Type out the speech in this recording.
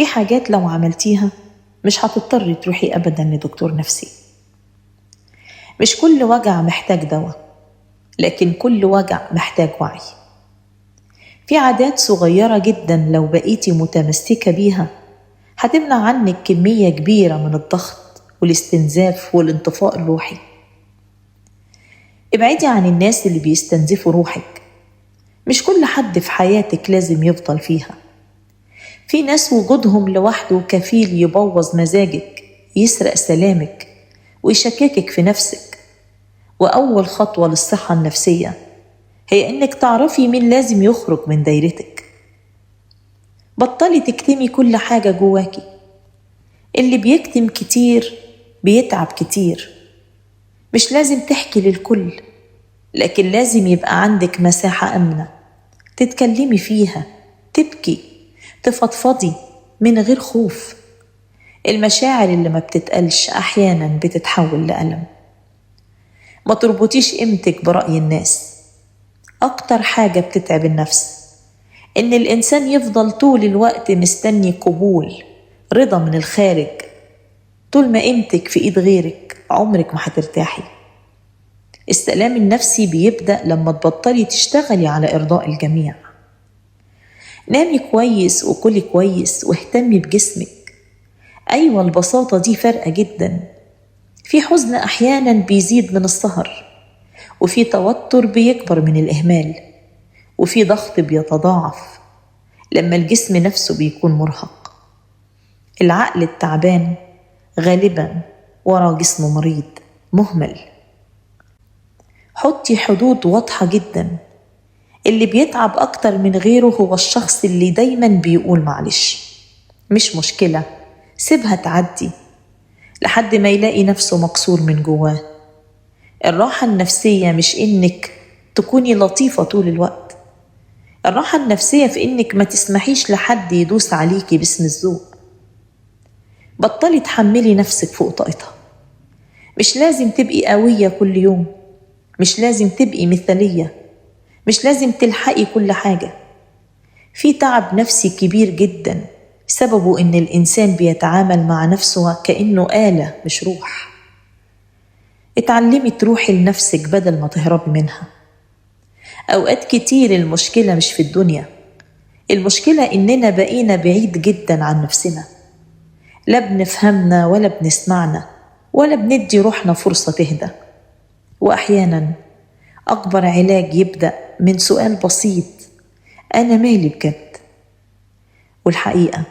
في حاجات لو عملتيها مش هتضطري تروحي أبدا لدكتور نفسي. مش كل وجع محتاج دواء، لكن كل وجع محتاج وعي. في عادات صغيرة جدا لو بقيتي متمسكة بيها هتمنع عنك كمية كبيرة من الضغط والاستنزاف والانطفاء الروحي. ابعدي عن الناس اللي بيستنزفوا روحك. مش كل حد في حياتك لازم يفضل فيها. في ناس وجودهم لوحده كفيل يبوظ مزاجك، يسرق سلامك، ويشككك في نفسك. وأول خطوة للصحة النفسية هي إنك تعرفي مين لازم يخرج من دايرتك. بطلي تكتمي كل حاجة جواكي. اللي بيكتم كتير بيتعب كتير. مش لازم تحكي للكل، لكن لازم يبقى عندك مساحة آمنة تتكلمي فيها، تبكي، تفضفضي من غير خوف. المشاعر اللي ما بتتقالش أحيانا بتتحول لألم. ما تربطيش قيمتك برأي الناس. أكتر حاجة بتتعب النفس إن الإنسان يفضل طول الوقت مستني قبول، رضا من الخارج. طول ما قيمتك في إيد غيرك عمرك ما هترتاحي. السلام النفسي بيبدأ لما تبطلي تشتغلي على إرضاء الجميع. نامي كويس وكلي كويس واهتمي بجسمك. أيوة، البساطة دي فارقة جدا. في حزن أحيانا بيزيد من السهر، وفي توتر بيكبر من الإهمال، وفي ضغط بيتضاعف لما الجسم نفسه بيكون مرهق. العقل التعبان غالبا ورا جسم مريض مهمل. حطي حدود واضحة جدا. اللي بيتعب أكتر من غيره هو الشخص اللي دايما بيقول معلش، مش مشكلة، سيبها تعدي، لحد ما يلاقي نفسه مكسور من جواه. الراحة النفسية مش إنك تكوني لطيفة طول الوقت. الراحة النفسية في إنك ما تسمحيش لحد يدوس عليكي باسم الذوق. بطلي تحملي نفسك فوق طاقتها. مش لازم تبقي قوية كل يوم، مش لازم تبقي مثالية، مش لازم تلحقي كل حاجة. في تعب نفسي كبير جدا سببه إن الإنسان بيتعامل مع نفسه كأنه آلة مش روح. اتعلمي تروحي لنفسك بدل ما تهربي منها. أوقات كتير المشكلة مش في الدنيا، المشكلة إننا بقينا بعيد جدا عن نفسنا، لا بنفهمنا ولا بنسمعنا ولا بندي روحنا فرصة تهدى. وأحيانا أكبر علاج يبدأ من سؤال بسيط: أنا مالي بجد؟ والحقيقة